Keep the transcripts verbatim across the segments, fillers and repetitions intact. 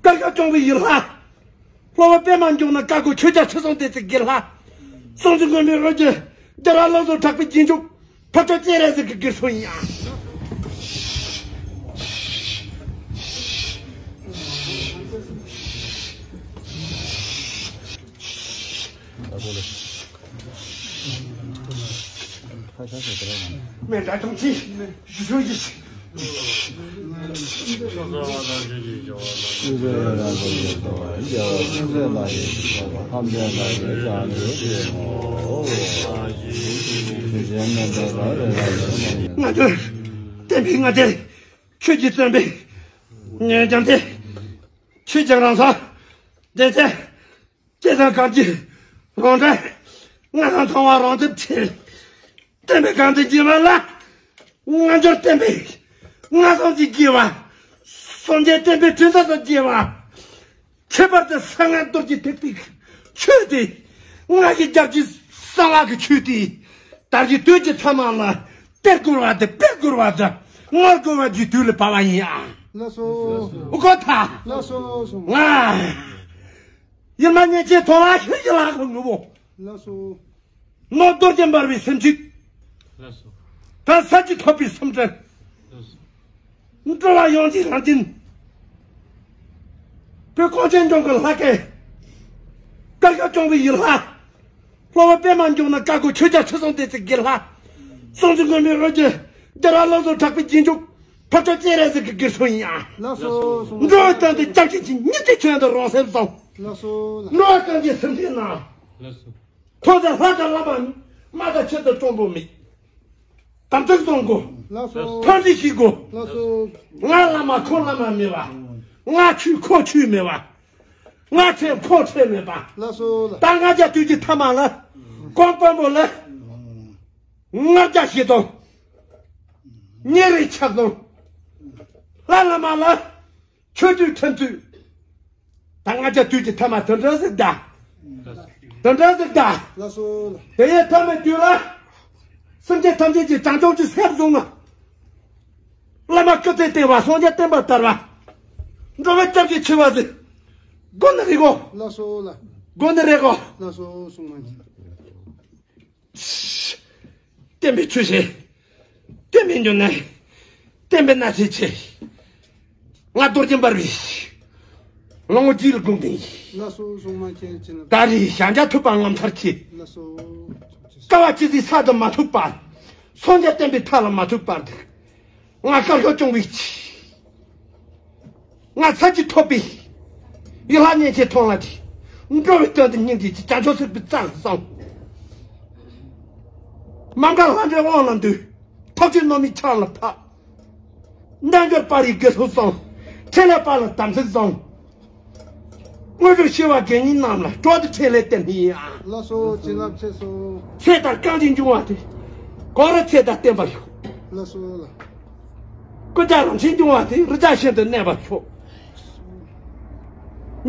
བཀའ་བཞག་སྐྱོང་བའི་ཡུལ་ལྷ། སློབ་དཔོན་པདྨ་འབྱུང་གནས་བཀའ་བསྒོ་ཆོས་རྒྱལ་ཁྲི་སྲོང་ལྡེ་བཙན་གྱི་ལྷ། སྲོང་བཙན་སྒམ་པོའི་འོད་ཀྱི་རྒྱལ་བ་བློ་བཟང་གྲགས་པའི་རྗེས་འཇུག་འཕགས་མཆོག་སྤྱན་རས་གཟིགས་ཀྱི་དགེ་སློང་ཡིན། མེ་འདྲ་དང་ཅི། ཞུ་ཞུ་ཡིས། ང་ཚོས་བསྟན་པའི་སྔ་ལྟས། ཆོས་ཀྱི་བསྟན་པའི་ཉེ་རྒྱང་ལྟས། ཆོས་ཀྱི་རང་སངས་བདེ་ཆེན། བསྟན་སྲིད་གང་གི་རང་འདྲ། ང་རང་ཚང་བ་རང་ཚུལ་ཆེ། བསྟན་པའི་གང་དུ་འགྱེལ་བ་ལ། ང་འབྱོར་བསྟན་པའི་ང་སངས་ཀྱི་དགེ་བ། སངས་རྒྱས་བསྟན་པའི་དྲིན་ཐག་ཏུ་དགེ་བ། ཁྱད་པར་དུ་གསང་སྔགས་རྡོ་རྗེ་ཐེག་པའི་ཆོས་དེ། ང་གི་རྒྱབ་ཀྱི་གསང་སྔགས་ཀྱི་ཆོས་དེ། དར་གྱི་དུས་ཀྱི་ཐ་མ་ལ་སྟེར་དགོས་པ་དེ་སྤེལ་དགོས་པ་དེ་ངར་དགོས་པ་གྱི་དུས་ལ་བབ་པ་ཡིན་ཨ། ལགས་སོ། ཨོ་ཁོ་ཐ། ལགས་སོ། ང་ཡིན་མ་ཉེ་ཆེ་ཐོག་ལ་ཤི་ཡི་ལ་ཁོ་ངུ་བོ། ལགས་སོ། ནོར་རྡོ་རྗེ་འབར་བའི་སེམས་ཅན། ལགས་སོ། ད་ས་ཀྱི་ཐོབ་པའི་སེམས་ཅན། ལགས་སོ། འགྲོ་བ་ཡོངས་ཀྱི་རང་བཞིན། བོད་གངས་ཅན་ལྗོངས་ཀྱི་ལྷ་སྐལ། བཀའ་བཞག་སྐྱོང་བའི་ཡུལ་ལྷ། སློབ་དཔོན་པདྨ་འབྱུང་གནས་བཀའ་བསྒོ་ཆོས་རྒྱལ་ཁྲི་སྲོང་ལྡེ་བཙན་གྱི་ལྷ། སྲོང་བཙན་སྒམ་པོའི་འོད་ཀྱི་རྒྱལ་བ་བློ་བཟང་གྲགས་པའི་རྗེས་འཇུག་འཕགས་མཆོག་སྤྱན་རས་གཟིགས་ཀྱི་དགེ་སློང་ཡིན་ཡ། ལགས་སོ། འགྲོ་བའི་དོན་དུ་སྐྱབས་ཞིང་གི་ཉིད་ཀྱི་ཆོས་འདི་རང་སེམས་བཟང་། ལགས་སོ། འགྲོ་བའི་དོན་གྱི་སེམས་ཅན་ན། ལགས་སོ། ཐོག་ཏུ་ལྷ་དང་བླ་མ་མ་དང་ཆེད་དུ་གཙང་པོ་མེད། དམ་ཚིག་གཙང་དགོས། ལགས་སོ། ཐམས་ཅད་ཤེས་དགོས། ལགས་སོ། ང་བླ་མ་ཁོ་བླ་མ་མེད་པ། ང་ཆོས་ཁོ་ཆོས་མེད་པ། ང་ཁྲེལ་ཁོ་ཁྲེལ་མེད་པ། ལགས་སོ། ད་ལྔ་བརྒྱ་དུས་ཀྱི་ཐ་མ་ལ། གོང་དཔོན་པོ་ལ། ལྔ་བརྒྱ་ཞེ་དང་། ཉེ་རིང་ཆགས་སྡང་། ལྷ་བླ་མ་ལ། ཆོས་དུས་ཁྲིམས་དུས། ད་ལྔ་བརྒྱ་དུས་ཀྱི་ཐ་མ་དོན་འགྲུབ་ཟིག་གདའ། དོན་འགྲུབ་ཟིག་གདའ། ལགས་སོ། དེ་ཡི་ཐ་མའི་དུས་ལ། སེམས་ཅན་ཐམས་ཅད་ཀྱི་བྱང་ཆུབ་ཀྱི་སེམས་བཟུང་ན། བླ་མ་སྐུ་ཚེ་བརྟན་པ་སངས་རྒྱས་བསྟན་པ་དར་བ། འགྲོ་བའི་སྐྱབས་ཀྱི་མཆེ་བ་ཟིག་དགོན་ནི་རེད་གོ། ལགས་སོ་ལགས། དགོན་ནི་རེད་གོ། ལགས་སོ་གསུང་མ་མྱོང་། བསྟན་པའི་ཆོས་བྱེད། བསྟན་པའི་འབྱུང་གནས། བསྟན་པའི་གནས་ཚུལ་ཆེ། ང་རྡོ་རྗེ་འབར་བའི། ལོ་ངོ་བརྒྱད་ལ་དགོངས་ཏེ། ལགས་སོ་གསུང་མ་མཁྱེན་ཅི་ལ། ད་རེས་ཞང་རྒྱ་ཐུབ་པ་ངོ་མཚར་ཆེ། ལགས་སོ། དཀའ་བ་ཅི་ཟིག་ས་དུ་མ་ཐུག་པར། སངས་རྒྱས་བསྟན་པའི་མཐའ་ལ་མ་ཐུག་པར། ང་བཀའ་བཞག་སྐྱོང་བའི་ཆེད། ང་ཚ་གྱི་ཐོབ་པའི། ཡུལ་ལྷ་གཉན་ཆེན་མཐོང་ལ་དྲིས། འགྲོ་བའི་དོན་དུ་སྙིང་རྗེ་གྱིས་བྱང་ཆུབ་སེམས་དཔའི་རྩ་ལ་བཟུང་། མ་འགགས་ལྷ་འདྲེ་དབང་ལ་འདུས། ཐོབ་བྱའི་ནོར་མིག་ཆར་ལ་ཕབ། རྣལ་འབྱོར་པ་རིགས་དགེ་སློང་བཟང་། ཕྲིན་ལས་པ་ལ་དམ་ཚིག་བཟང་། དངོས་གྲུབ་ཤེས་པ་དགེ་བསྙེན་རྣམས་ལ་གྲོགས་དེ་ཕྲིན་ལས་བསྟན་ནི་ཡིན་ཨ། ལགས་སོ། བྱིན་རླབས་ཆེ་སོང་། ཚེ་དང་རྐང་གཅིག་འབྱུང་བ་དེ། གང་རུང་ཚེ་དང་བརྟེན་པར་ཤོག། ལགས་སོ་ལགས། ཀུན་ཀྱང་རང་བཞིན་འབྱུང་བ་དེ་རི་རྒྱལ་བཞིན་དུ་གནས་པར་ཤོག།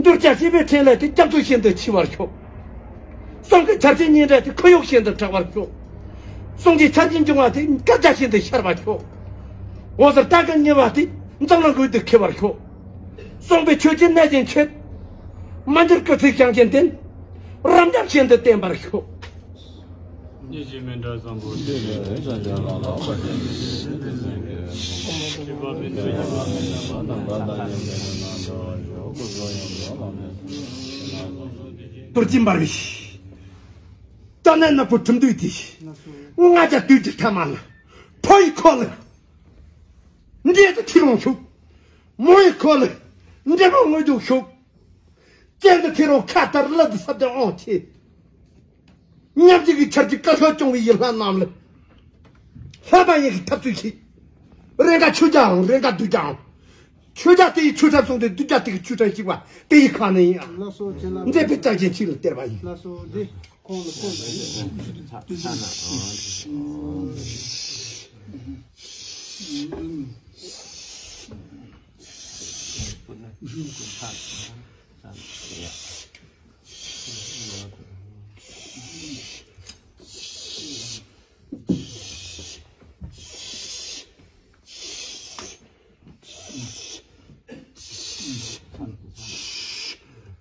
འགྱུར་བྱ་ཤེས་པའི་ཕྲིན་ལས་དེ་སྐྱབས་འཛུགས་བཞིན་དུ་མཆི་བར་ཤོག། གསུང་གི་ཆར་ཆེན་སྙན་སྒྲ་དེ་ཁུ་བྱུག་བཞིན་དུ་གྲགས་པར་ཤོག། གསུང་གི་ཆར་ཆེན་འབྱུང་བ་དེ་སྐར་རྒྱག་བཞིན་དུ་ཤར་བར་ཤོག། འོད་ཟེར་རྟ་གི་ཉི་མ་དེ་འཛམ་གླིང་ཀུན་ཏུ་འཁྱིལ་བར་ཤོག། གསུང་པའི་ཆོས་ཀྱི་གནས་ཀྱི་མཆེད། མ་འགྱུར་སྐུ་ཚེ་ཞིང་ཆེན་བརྟན། རབ་འབྱམས་བཞིན་དུ་བརྟན་པར་ཤོག། ཉིད་ཀྱི་མི་འདྲ་བཟང་པོ་ཞིག་སྤྱི་པ་མི་འདྲ་ཡང་མི་འདྲ་བ་རྣམས་ལ་ཡང་མི་འདྲ་བ་རྡོ་རྗེ་འབར་བའི། རྩ་ནས་ནག་པོ་གྲུབ་འདུག་དེ། ལྔ་བརྒྱ་དུས་ཀྱི་ཐ་མ་ལ། ཕོ་ཡི་ཁོག་ལ། འདྲེ་དུ་ཁྲིད་རུང་ཤུགས། མོ་ཡི་ཁོག་ལ། འདྲེ་མོ་དངོས་རྒྱུག་ཤུགས། གཅན་དུ་ཁྲིད་རུང་ཁ་ལྟར་ཀླུ་དུ་སྲབ་དེ་དབང་ཆེ། མཉམ་གཅིག་གི་ཆར་གྱི་བཀའ་ཤོག་སྐྱོང་བའི་ཡུལ་ལྷ་རྣམས་ལ། ལྷ་མ་ཡིན་གྱི་འཐབ་རྩོད་བྱེད། རེས་འགའ་ཆོས་རྒྱལ་འང་རེས་འགའ་བདུད་རྒྱལ་འང་། ཆོས་རྒྱལ་དེ་ཡི་ཆོས་གྲྭར་སོང་སྟེ་བདུད་རྒྱལ་དེ་གི་ཆོས་གྲྭར་ཞུགས་པ་དེ་ཡི་ཁ་ནས་ཡིན་ཨ། ལགས་སོ་བྱིན་རླབས། མཛད་པའི་རྩ་ཆེན་ཆོས་ལ་སྟེར་བ་ཡིན། ལགས་སོ་འདི་ཁོང་ལ་ཁོང་ལ་ཡིན།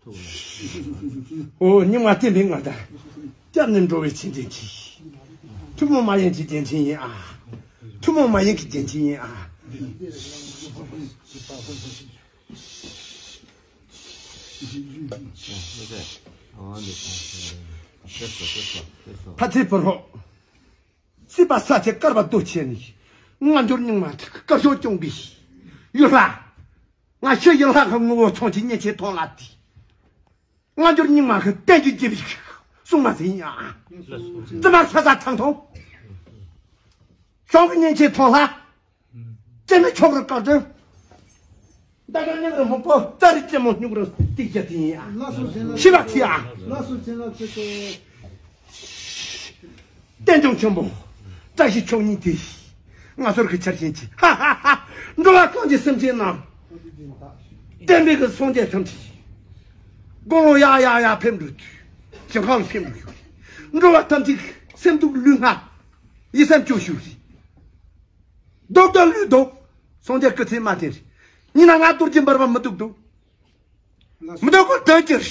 འོ་སྙིགས་མ་བསྟན་པའི་ང་དང་། སྐྱབས་ནི་འགྲོ་བའི་ཆེ་འདྲེན་གྱིས། ཐུན་མོང་མ་ཡིན་གྱི་རྒྱན་ཆེན་ཡིན་ཨ། ཐུན་མོང་མ་ཡིན་གྱི་རྒྱན་ཆེན་ཡིན་ཨ། ཕ་ཚའི་བུ་རོགས། སྲིད་པ་ས་ཆེ་བསྐལ་པ་རྡོ་ཆེ་ནས། སྔ་འགྱུར་སྙིགས་མ་དཀར་ཕྱོགས་སྐྱོང་གི་ཡུལ་ལྷ། ང་ཤི་ཡུལ་ལྷ་གི་ངོ་བོ་མཚོན་གྱི་མཉེན་ཆས་ཐོང་ལ་དེ། སྔ་འགྱུར་སྙིགས་མ་གི་བསྟན་བཅོས་བགྱིས་པའི་སྲུང་མ་ཟིན་ཡ། བཙུན་མ་ཤ་ཟ་ཐང་ཐོང་། ཤོང་གི་མཉེན་ཆས་ཐོང་ལྷ། ཅི་ནི་ཆོག་རུ་བཀག་ཅིང་། ཟླ་དཀར་སྙིང་རུ་སྨུག་པོ་ཙ་རི་ཙེ་མོ་སྨྱུག་རུ་ཏིག་ཅེ་ཏི་ཡིན་ཡ། ཤི་བ་ཐི་ཡ། རྟེན་འབྱུང་ཆེན་པོ། བཀྲ་ཤིས་མཆོག་གཉིས་ཏེ། ང་ཚོར་གི་ཆར་ཆེན་གྱི། ཧ་ཧ་ཧ། འགྲོ་བ་གང་ཅི་སེམས་ཅན་རྣམས། བསྟན་པའི་གི་སངས་རྒྱས་ཐམས་ཅད། དགུང་ལོ་ཡར་ཡར་ཡར་ཕེབས་འགྲོ་དུས། ཞིང་ཁམས་ཕེབས་འགྲོ་ཞུ། འགྲོ་བ་ཐམས་ཅད་སེམས་སྡུག་ལུས་ངལ། ཡིད་སེམས་སྐྱོ་ཞུ། སྡུག་དང་ལུས་སྡུག་སངས་རྒྱས་སྐུ་ཚེ་མ་བརྟན་རེད། ཉིན་ན་ང་རྡོ་རྗེ་འབར་བ་མི་སྡུག་སྡུག་མི་སྡུག་ཀུན་ལྡན་གྱི་རེད།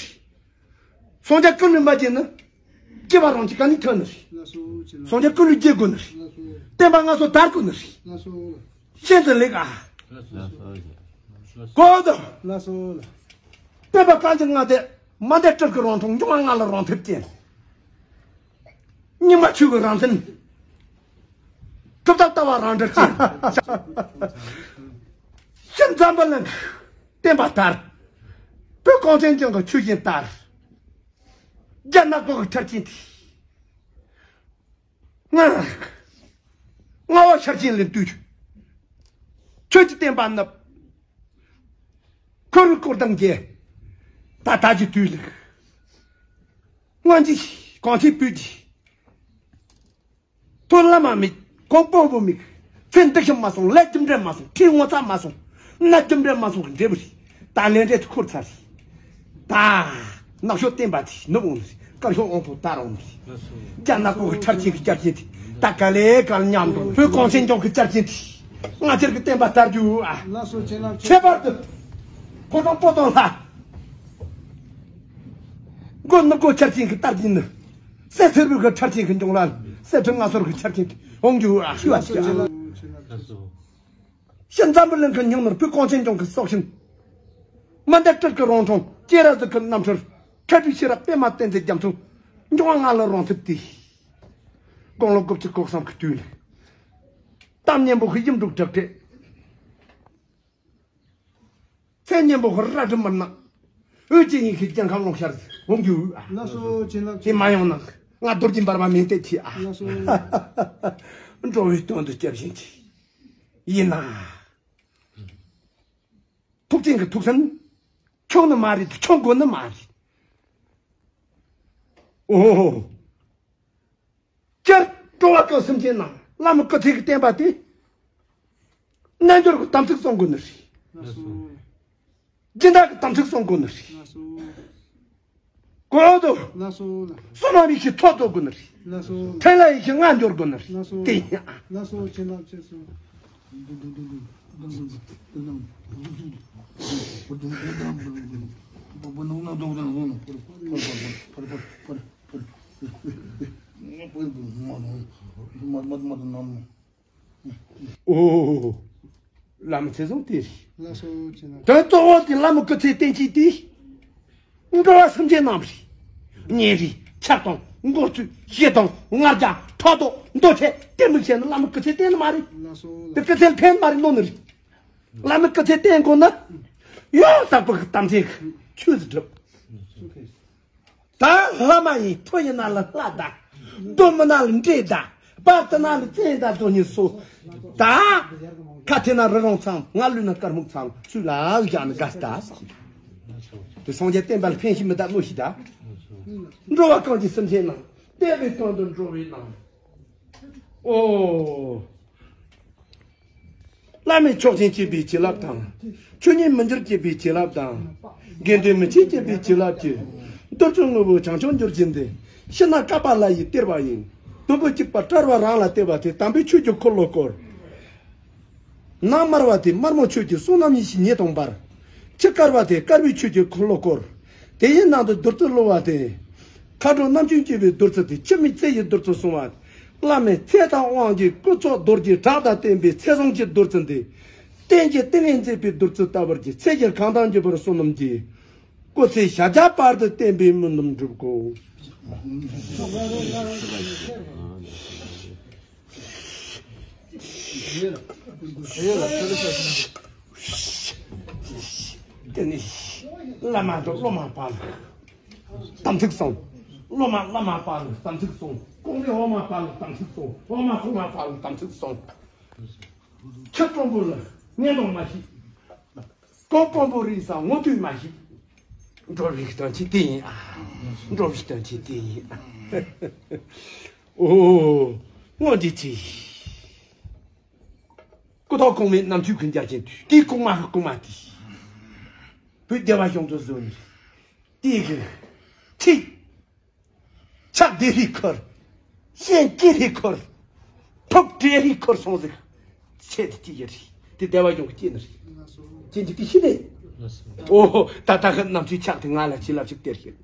སངས་རྒྱས་ཀུན་ལས་མ་བརྒྱན་ནི། སྐྱེ་བ་རང་གི་ག་ནས་ཐོན་ནི་རེད། སངས་རྒྱས་ཀུན་ལས་རྒྱལ་དགོས་ནི་རེད། བསྟན་པ་ང་ཚོ་དར་དགོས་ནི་རེད། ཤིན་ཏུ་ལེགས་ཨ། གོ་དང་། བསྟན་པ་གང་ཅི་ང་དེ་མ་འདས་སྤྲུལ་གྱི་རང་མཐོང་འབྱུང་བ་ལྔ་ལ་རང་ཐེབས་ཅན། སྙིགས་མ་ཆོས་ཀྱི་རང་མཚན། གྲུབ་མཐའ་ལྟ་བ་རང་འགྲེལ་ཅན། ཤིང་འཛམ་བུ་གླིང་གི་བསྟན་པ་དར། བོད་གངས་ཅན་ལྗོངས་ཀྱི་ཆོས་བཞིན་དར། རྒྱ་ནག་པོ་གི་ཁྲར་ཅན་དེ། ང་། ང་བ་ཤར་ཆེན་ལས་བཏུས། ཆོས་ཀྱི་བསྟན་པ་ནུབ། འཁོར་བའི་སྐོར་དང་འགྱེད། ད་ལྟ་གྱི་དུས་ལ། སྔོན་གྱི་གོང་ཆེན་བོད་ཀྱི། ཐོན་བླ་མ་མིག་གོང་སྤོ་བོ་མིག་ཚེ་འདི་ཤི་མ་སོང་ལས་རྒྱུ་འབྲས་མ་སོང་ཁྲིའི་ངོ་ཚ་མ་སོང་། ན་རྒྱུ་འབྲས་མ་སོང་གི་འབྲས་བུ་རེད། ད་ལས་འབྲས་དུ་འཁོར་ཚར་རེད། ད། ནག་ཤོག་བསྟན་པ་དེ་ནུབ་འོང་ནི་རེད། དཀར་ཤོག་དབང་པོ་དར་འོང་ནི་རེད། རྒྱ་ནག་པོ་གི་ཁྲར་ཆེན་གི་བསྐྱར་ཆེན་དེ་ད་ག་ལེ་ག་ལ་མཉམ་དུ་བོད་གངས་ཅན་ལྗོངས་གི་བསྐྱར་ཆེན་དེ་ང་ཚོར་གི་བསྟན་པ་དར་རྒྱུ་ཨ། ཁྱད་པར་དུ་ཕོ་བྲང་པོ་ཏོ་ལྷ། མགོ་ནུབ་སྒོ་ཆར་ཆེན་གི་དར་གྱིན་ནི། སེ་ཚེར་བུ་གི་ཁྲར་ཆེན་གི་འབྱུང་ལ། སེ་ཁྲི་ང་ཚོར་གི་ཆར་ཆེན་དེ་འོང་རྒྱུ་ཨ་ཞུ་བ་ཞུ་ཨ། ཤིང་འཛམ་བུ་གླིང་གི་སྙིང་ནོར་བོད་གངས་ཅན་ལྗོངས་ཀྱི་སྲོག་ཤིང་། མི་འདི་སྤྲུལ་གྱི་རང་འཁྲུངས་སྐྱེ་ར་ཟིག་གི་རྣམ་འཕྲུལ། མཁས་པའི་ཤེས་རབ་པད་མ་བསྟན་འཛིན་རྒྱ་མཚོ། འབྱུང་བ་ལྔ་ལ་རང་ཐུབ་སྟེ། དགུང་ལོ་དགུ་བཅུ་གོ་གསུམ་གི་དུས་ལ། གཏམ་སྙན་པོ་གི་ཡིག་འབྲུ་གྲགས་བྲལ། མཚན་སྙན་པོ་གི་རལ་གྲི་མི་སྣ། འོད་ཀྱི་ཡིན་ཤེས་སྐྱེ་ཁམས་ཀློང་ཤར་འོང་རྒྱུ། ལགས་སོ་བྱིན་རླབས་ཆེ། དེ་མ་ཡོང་ན་ང་རྡོ་རྗེ་འབར་བ་མིང་གཏད་ཆེ་ཨ། ལགས་སོ། འགྲོ་བའི་དོན་དུ་སྐྱབས་བཞེས་ཀྱི། ཡིན་ན། ཐུགས་ཆེན་གྱི་ཐུགས་སེམས། ཆུང་ནི་མ་རེད་ཆུང་དགོས་ནི་མ་རེད། ཨོ། སྤྱིར་འགྲོ་བ་ཀུན་སེམས་ཅན་རྣམས་བླ་མ་སྐུ་ཚེ་གི་བསྟན་པ་དེ། རྣལ་འབྱོར་གྱི་དམ་ཚིག་སྲུང་དགོས་ནི་རེད། སྦྱིན་བདག་གི་དམ་ཚིག་སྲུང་དགོས་ནི་རེད། གོ་དོ། བསོད་ནམས་ཡེ་ཤེས་ཚོགས་རྫོགས་དགོས་ནི་རེད། ཕྲིན་ལས་ཡེ་ཤེས་ལྔ་འབྱོར་དགོས་ནི་རེད། དེ་ཡིན་ཨ། ཨོ། བླ་མ་ཚེ་བཟང་དེ་རེད། ལགས་སོ་བྱིན་རླབས། དོན་གཙོ་བོ་དེ་བླ་མ་སྐུ་ཚེ་བརྟན་ཅིག་དེ། འགྲོ་བ་སེམས་ཅན་རྣམས་རེད། ཉིན་རེ་ཆགས་སྡང་མགོ་ཚོས་ཞེ་སྡང་ང་རྒྱལ་ཕྲག་དོག་འདོད་ཆགས་གཏི་མུག་བྱས་ན་བླ་མ་སྐུ་ཚེ་བརྟན་ནི་མ་རེད། ལགས་སོ། དེ་སྐུ་ཚེ་འཕེལ་མ་རེད་ནོ་ནི་རེད། བླ་མ་སྐུ་ཚེ་བརྟན་དགོས་ན། ཡང་དག་པའི་དམ་ཚིག་ཆོས་སུ་སྒྲུབ། ད་ལྷ་མ་ཡིན་ཕོ་ཡིན་ན་ལ་ལྷ་ད། གདོན་མི་ན་ལ་འདྲེ་ད། བར་དུ་ན་ལ་བཙན་ད་དོ་ཉིད་སོ། ད། ཁ་ཐེ་ན་རི་རོང་ཚང་ང་ལུས་ན་དཀར་སྨུག་ཚང་ཚུལ་ལ་བཞག་ནི་དགའ་ལྟ་བསམ། དེ་སངས་རྒྱས་བསྟན་པ་ལ་ཕན་ཞིག་མི་ད་བློ་ཞིག་ད། འགྲོ་བ་གང་ཅི་སེམས་ཅན་རྣམས་བསྟན་པའི་དོན་དུ་འགྲོ་བའི་ནང་། ཨོ། བླ་མེད་མཆོག་སྦྱིན་བྱེད་པའི་བྱིན་རླབས་དང་། ཆོས་ཉིད་མི་འགྱུར་བྱེད་པའི་བྱིན་རླབས་དང་། དགེ་འདུན་མི་ཕྱེད་བྱེད་པའི་བྱིན་རླབས་ཀྱིས། རྡོ་རྗེ་དངོས་པོ་བྱང་ཆུབ་འགྱུར་བྱེད་འདི། ཤི་ན་བསྐལ་པ་ལྷ་ཡི་གཏེར་བ་ཡིན། དུམ་བུ་གཅིག་པ་བྲལ་བ་རང་ལ་གཏད་པ་དེ་དམ་པའི་ཆོས་ཀྱི་འཁོར་ལོ་བསྐོར། ནམ་དམར་བ་དེ་དམར་མོ་ཆོས་ཀྱི་བསོད་ནམས་ཉིད་ཀྱི་ཉེས་དང་འབར། ཆུ་དཀར་བ་དེ་དཀར་བའི་ཆོས་ཀྱི་འཁོར་ལོ་བསྐོར། དེ་ཡི་ནང་དུ་བདུད་རྩི་བླུགས་པ་དེ། མཁའ་འགྲོ་རྣམ་བཅུས་སྐྱེ་བའི་བདུད་རྩི་དེ་ཁྱིམ་མི་ཚེ་ཡི་བདུད་རྩི་གསུངས་པ། བླ་མའི་ཚེ་དང་དབང་གི་སྐུ་ཚོགས་རྡོ་རྗེ་བྲག་དང་བརྟེན་པའི་ཚེ་བཟང་གི་བདུད་རྩི་འདི། རྟེན་གྱི་རྟེན་ལས་མཛད་པའི་བདུད་རྩི་ལྟ་བུར་གྱི་ཚེ་གྱུར་གང་དང་འགྱུར་བར་བསོད་ནམས་ཀྱི། སྐུ་ཚེ་ཞབས་བརྒྱ་བར་དུ་བརྟན་པའི་སྨོན་ལམ་འགྲུབ་གོ། དེ་ནས་བླ་མ་དང་སློབ་མ་བར་ལ་དམ་ཚིག་སྲུང་། སློབ་མ་བླ་མ་བར་ལ་དམ་ཚིག་སྲུང་། གོང་མས་འོག་མ་བར་ལ་དམ་ཚིག་སྲུང་། འོག་མ་གོང་མ་བར་ལ་དམ་ཚིག་སྲུང་། ཁྱི་དྲང་པོ་ལ་ངན་སྡུག་མ་ཤེས། གོ་དྲང་པོ་རིག་ས་ངོ་ཐོས་མ་ཤེས། འགྲོ་བའི་དོན་ཆེ་དེ་ཡིན་ཨ། འགྲོ་བའི་དོན་ཆེ་དེ་ཡིན་ཨ། ཨོ། སྔོན་འདི་ཚེ། སྐུ་ཐོག་གོང་མའི་རྣམ་དཔྱོད་ཀུན་རྒྱ་ཅན་དུས་དེའི་གོང་མ་གི་གོང་མ་དེ། བོད་རྒྱལ་བ་གཞུང་དུ་བཟོས་ནས། དེའི་གི། ཁྲིད། ཕྱག་བདེ་རིགས་འཁོར། གཤེན་སྐྱེས་རིགས་འཁོར། ཕུབ་བྲེ་རིགས་འཁོར་སོང་ཟིག་ཆེད་དུ་ཅི་ཡི་རིགས་དེ་བདེ་བ་གཞུང་གི་སྐྱེས་ནི་རེད། ཅི་འཇིག་གི་ཤི་ནས། ཨོ་ད་ལྟ་གི་རྣམ་དཔྱོད་ཕྱག་དེ་ང་ལ་ཅི་ལབ་ཅིག་སྟེར་ཤིག་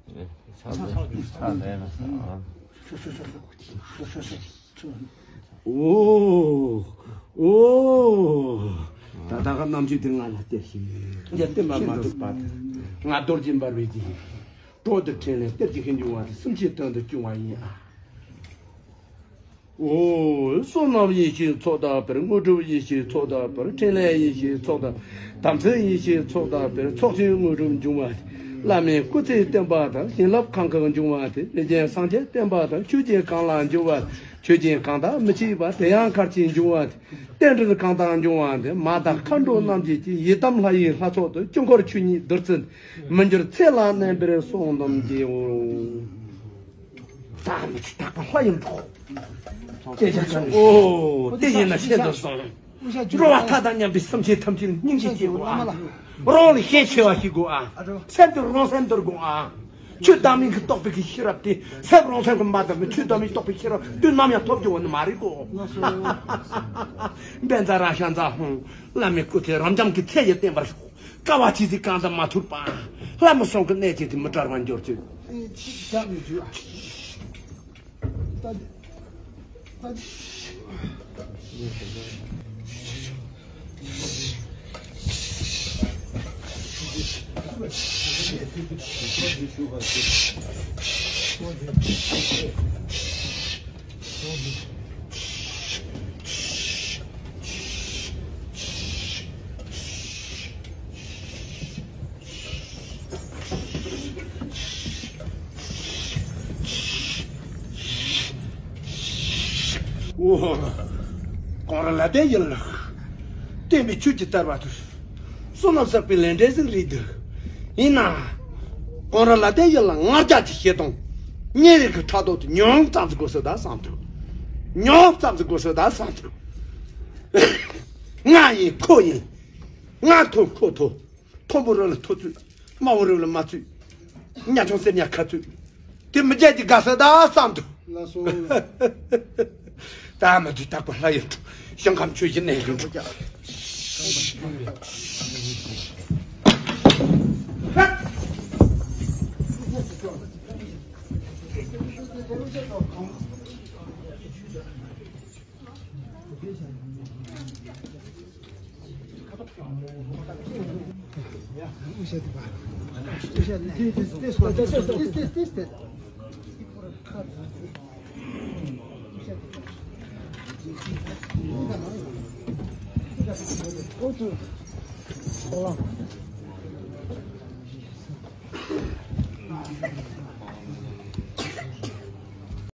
ཨོ། ཨོ། ད་ལྟ་གི་རྣམ་དཔྱོད་དེ་ང་ལ་སྟེར་ཤིག་ཡ་སྟེར་མ་མ་ཐུབ་པ་དེ། ང་རྡོ་རྗེ་འབར་བའི་རྗེས། གྲོགས་དེ་ཕྲིན་ལས་གཏེར་གྱི་ཤིང་འབྱུང་བ་དེ་སེམས་ཅན་དོན་དུ་སྐྱོང་བ་ཡིན་ཨ། ཨོ། བསོད་ནམས་ཡེ་ཤེས་ཚོགས་དང་སྤེལ། དངོས་གྲུབ་ཡེ་ཤེས་ཚོགས་དང་སྤེལ། ཕྲིན་ལས་ཡེ་ཤེས་ཚོགས་དང་། དམ་ཚིག་ཡེ་ཤེས་ཚོགས་དང་སྤེལ། ཚོགས་ཆེན་དངོས་གྲུབ་འབྱུང་བ་དེ། བླ་མའི་སྐུ་ཚེ་བརྟན་པ་དང་། བྱིན་རླབས་གང་གང་འབྱུང་བ་དེ། རིན་ཆེན་སངས་རྒྱས་བསྟན་པ་དང་། ཆོས་ཀྱི་གང་ལ་འབྱུང་བ་དེ། ཆོས་ཀྱི་གང་དག་མི་ཕྱེད་པ། དེ་ཡང་གར་གྱིས་འབྱུང་བ་དེ། རྟེན་འབྲེལ་གང་དག་འབྱུང་བ་དེ། མ་དག་མཁའ་འགྲོ་རྣམས་ཀྱིས་ཀྱི། ཡི་དམ་ལྷ་ཡི་ལྷ་ཚོགས་དང་། དཀྱིལ་འཁོར་ཆོས་ཉིད་བདུད་རྩི་འདི། མི་འགྱུར་ཚེ་ལ་གནས་པར་བསོད་ནམས་ཀྱིས། ད་མི་ཚེ་རྟག་པར་ལྷ་ཡི་འགྲོ། སྐད་ཆ་ཆུང་། ཨོ། དེ་ཡིན་ན་ཤིན་ཏུ་བཟང་། འགྲོ་བ་མཐའ་དག་མཉམ་པའི་སེམས་ཅན་ཐམས་ཅད་སྙིང་རྗེ་སྐྱེ་དགོས་ཨ། རང་ལ་ཞེན་ཆེ་བ་ཞིག་དགོས་ཨ། སེམས་དེ་རང་སེམས་འདུལ་དགོས་ཨ། ཆོས་བདག་མེད་ཀྱི་རྟོགས་པའི་གི་ཤེས་རབ་དེ། སེམས་རང་སེམས་ཀྱི་མ་དག་པའི་ཆོས་བདག་མེད་རྟོགས་པའི་ཤེས་རབ་དུས་ནམ་ཡང་ཐོབ་རྒྱུ་བ་ནི་མ་རེད་གོ། བཛྲ་རཀྵ་ཛ་ཧཱུྃ། བླ་མའི་སྐུ་ཚེ་རབ་འབྱམས་ཀྱི་ཚད་ཡི་བརྟན་པར་ཤོག་དཀའ་བ་སྤྱད་ཚེ་གང་དང་མ་ཐུག་པ། ལྷ་མི་སྲུང་གི་གནས་བཅས་དེ་མི་བྲལ་བར་འགྱུར་ཅིག་ཨོ། ཀོང་ར་ལ་དྭགས་ཡན་ལག་བསྟན་པའི་ཆོས་ཀྱི་དར་བ་དུ། བསོད་ནམས་བསགས་པའི་ལས་འབྲས་ཟིག་རེད་འདུག་ཡིན་ན། ཀོང་ར་ལ་དྭགས་ཡན་ལག་ལྔ་བརྒྱ་གི་བཤད་སྟངས། ཉེ་རིང་གི་ཕྲག་དོག་དེ་ཉུང་ཙམ་ཟིག་དགོས་སོ་ད་བསམ་འདུག་ཉུང་ཙམ་ཟིག་དགོས་སོ་ད་བསམ་འདུག་ང་ཡིན་ཁོ་ཡིན། ང་མཐོ་ཁོ་མཐོ། མཐོན་པོ་རང་ལ་མཐོ་ཚུལ། དམའ་བོ་རང་ལ་དམའ་ཚུལ། ཉ་ཆུང་སེར་ཉ་ཁ་ཚུལ། དེ་མི་རྒྱལ་གྱི་དགའ་ས་ད་བསམ་དུ། ལགས་སོ། ད་མ་དུས་རྟག་པར་ལྷ་ཡི་འགྲོ། ཞིང་ཁམས་ཆོས་བཞིན་གནས་ལུགས་འགྲོ།